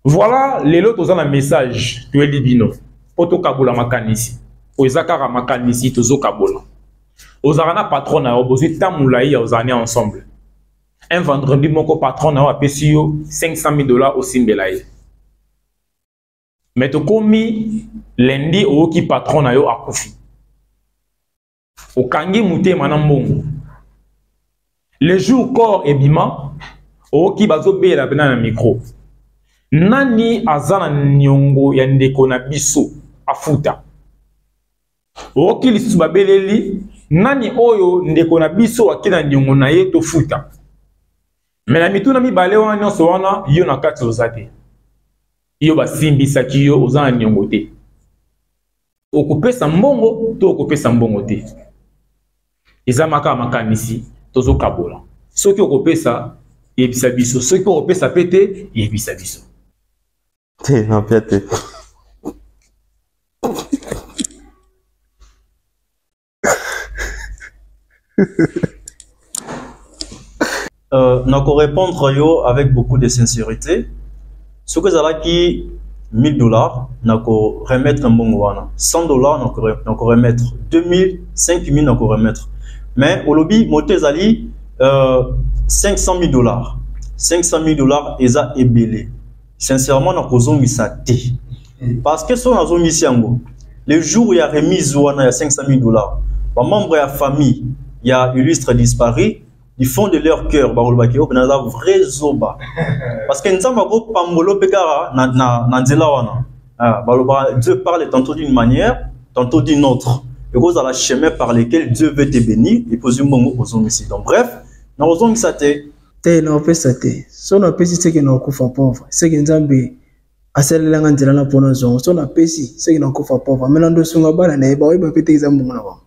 Voilà, lelo toza na message toyeli bino mpo tokabola makanisi oyo eza kaka makanisi tozokabola. Ozalaka na patron na yo, bozwi temps molai ya ozala ne ensemble. Un vendredi moko patron na yo apesi yo 500 000 dollars osimbela ye. Mais tokomi lundi oyoki patron na yo akufi. Okangi motema na mbongo. Le jour corps ebima, oyoki bazobela pena na micro. Nani aza na niongo ya ndeko na biso afuta? Oyoki lisusu babeleli nani oyo ndeko na biso ake na niongo na ye tofuta? Mais na mituna mibale wana nyonso wana yo na kati oza te. Yo basimbisaki yo oza na niongo te. Okopesa mbongo to okopesa mbongo te? Eza maka makanisi tozokabola. Soki okopesa yebisa biso, soki okopesa pe te yebisa biso. Te, na pia te. Nako répondre yo avec beaucoup de sincérité. Soki ezalaki 1000 dollars, nako remettre mbongo wana. 100 dollars nako remettre. 2000, 5000 nako remettre. Mais olobi moto ezali 500 000 dollars. 500 000 dollars eza ebele. Sincèrement nakozongisa te. Parce que soki nazongisi yango, le jour ya remise wana ya 500 000 dollars, ba membre ya famille ya illustre disparu du fond de leur cœur bakolobaki oyo naza vrai zoba. Parce que Nzambe akopambola mpe kaka na nzela wana. Ah, balobaka Dieu parle tantôt d'une manière, tantôt d'une autre. Ekozala chemin par lequel Dieu veut te bénir et puis mbongo ozongisi. Donc bref, nakozongisa te. Te, naopesa te. So napesi seke nakokufa pauvre. Seke Nzambe asalelanga nzela na mpona zongo. So napesi seke nakokufa pauvre. Mais na ndosunga bana na ye baoyeba pe te eza mbongo na bango.